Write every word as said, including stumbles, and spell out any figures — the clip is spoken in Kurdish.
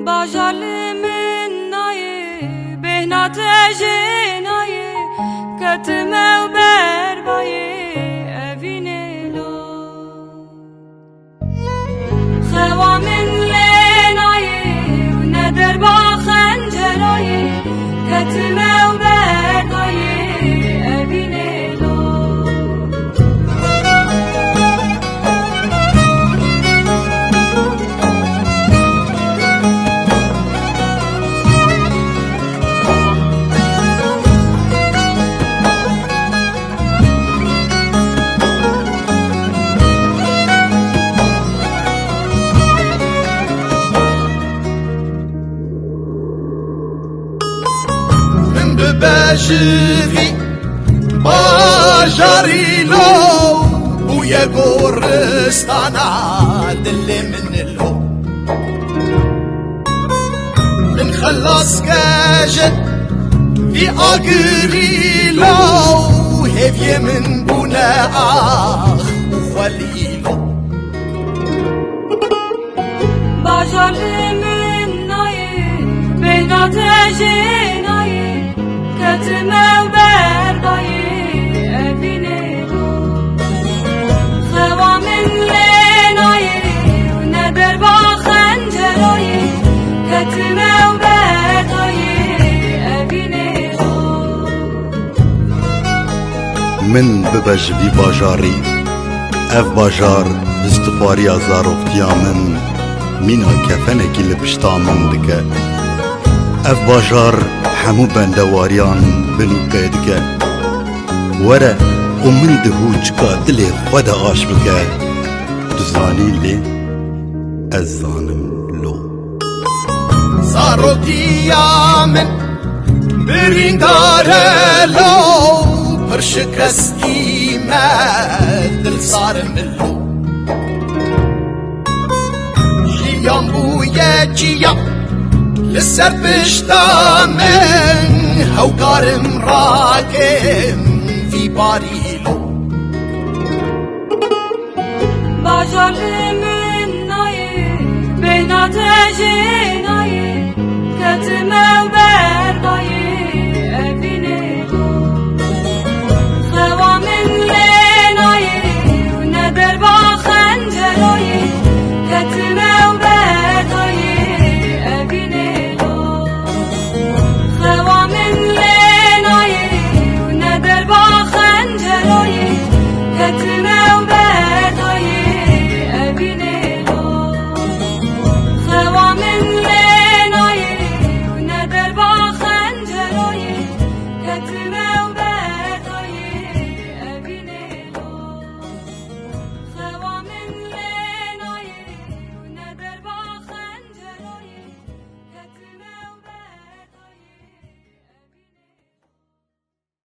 Bajar li min nayê, bêhna te jê nayê, ketime û berbayê evînê lo. Xewa min lê nayê û ne derba xencerayê, ketime û berbayê evînê lo. Min bibe ji vî bajarî lo, bûye goristana dilê min lo. Min xelas ke ji vî agirî lo, hêviyê min bûne ax û xwelî lo. Bajar li min nayê, bêhna te jê nayê, ketime û berbayê evînê lo. Xewa min lê nayê û ne derba xencerayê, ketime û berbayê evînê lo. Min bibe ji vî bajarî, ev bajar histixwariya zaroxtiya min, mîna kefenekî li pişta min dike. Ev bajar hemû bendewariyan bin û qê dike. Were û min di hûçika dilê xwe de aş bike. Tu zanî lê ez zanim lo. Zarotiya min birîndar e lo, pir şikestî me, dil sar min lo. Jiyan bûye çiya li ser pişta min, hewkarim rakim vî barî lo. Bajar li min nayê, bêhna te jê